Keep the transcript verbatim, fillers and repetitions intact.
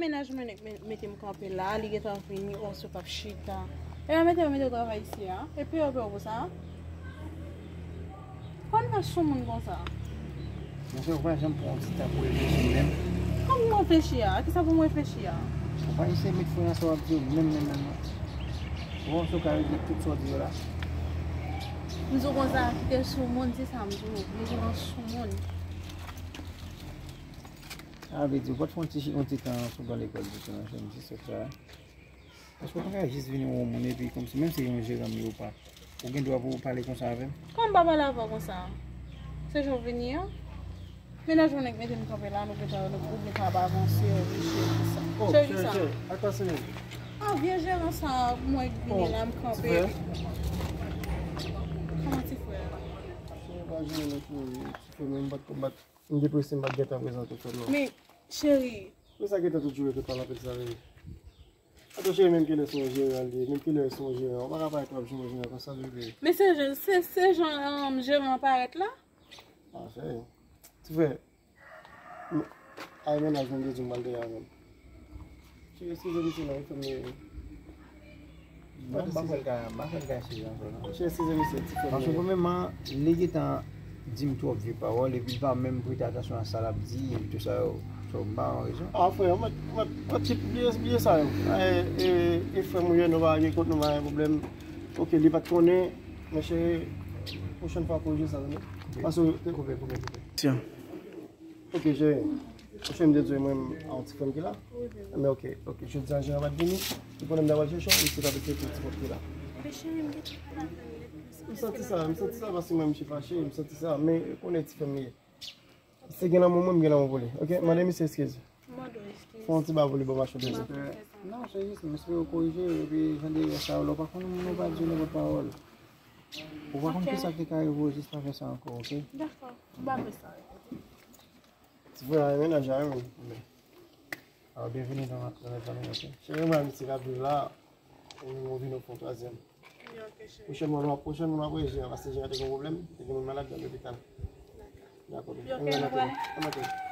Mennaj mwen nèk men- mete m kanpe la, li gentan vini, osou k ap chita. E yo mete yo mete yo travay isi a. E peye yo peye yo pou sa. Konn fè soumoun konsa. Monchè, ou pa janm pran yon ti tan pou reflechi menm. Kòman m reflechi a? Kisa pou m reflechi a? Ou pa eseye met fren nan sa w ap di yo menm, menm, menm, non. Ou wè, osou ka regle tout sa w di yo la. M di w konsa, kite soumoun, se sa m di w. Vye jeran soumoun. Sa vle di, ou pa t fè yon ti, yon ti tan sou ban lekòl ditou, non, se sa. Paske w pa ka jis vini wè yon moun epi kòmsi, menm si yon jeran m ye ou pa, ou gen dwa pou w pale konsa avè m? Kòman m pa pale avè w konsa? Se jan w vini an? Mennaj mwen nèk mete m kanpe la, nou gentan, nou, ou gentan ap avanse, wi, cheri sa. Oh, cheri, cheri, cheri, ak pa serye. Ah, vye jeran sa, mwen k vini la, m kanpe. Kòman ti frè a? Cheri, pa jere non, cheri. Ti frè mwen, m pa t konn bat. M deprese, m pa t gentan prezante frè m non. Men, cheri. Men sa gentan tout joure ke pale anpil sa, vre. Atò cheri, menm kilè se yon jeran li ye, menm kilè se yon jeran, ou pa ka parèt w ap jwe yon jeran konsa, bebe. Men se jan, se, se jan, um, jeran an parèt la? Ah, cheri. Ti frè, m- ay mennaj mwen te di m pral dèyè avè m. Cheri, eskize m, ti frè m ye. Non, m pa kwè l ka, m pa kwè l ka cheri ankò, non. Cheri, eskize m, ti frè m ye. Paske premyèman, li gentan di m twòp vye pawòl, epi l pa menm prete atansyon a sa l ap di, epi tout sa yo. So, m pa yon rezon. Ah, frè, ou mèt, ou mèt, ou mèt bliye, bliye sa yo. E, e, e frè m ou ye, nou pa gen kont, nou pa gen pwoblèm. Ok, li pa t konnen, men cheri, pwochèn fwa korije sa, tande. Ok. Paske, koupe, koupe, koupe. Tiens. Ok, cheri. Pwochèn m te di w mwen, a yon ti frè m ki la. Men ok, ok, jodi a jeran pa t vini. Li konnen m ta pral chèche w, li se pa vin chèche yon ti frè m ki la. Men cheri, m gentan pale avè l. M santi sa, m santi sa paske mwen, misye fache, m santi sa, men konnen ti frè m li ye. Si gen lanmou mwen, m gen lanmou pou li. Ok, mande misye eskiz. Mande w eskiz. Fè yon ti ba pou li, bon, machè de. Non, se jis, m espere w korije, epi jan de sa yo, lè w pa konn moun, ou pa di nenpòt pawòl. Ou pa konn kisa ki te ka rive w jis nan fè sa ankò, ok? Dakò, m pa vle sa. Ti frè a, mennaj a, wi. Alò, byenvini nan, nan lòt zanmi, ok? Cheri, mwen, misye k ap viv la, ou menm ou vin ou fè yon twazyèm. Pwochèn mwa, pwochèn mwa, apre jeran, paske jeran te gen pwoblèm, te gen moun malad nan lopital. Dakò, bebe. Ann antre. Ann antre.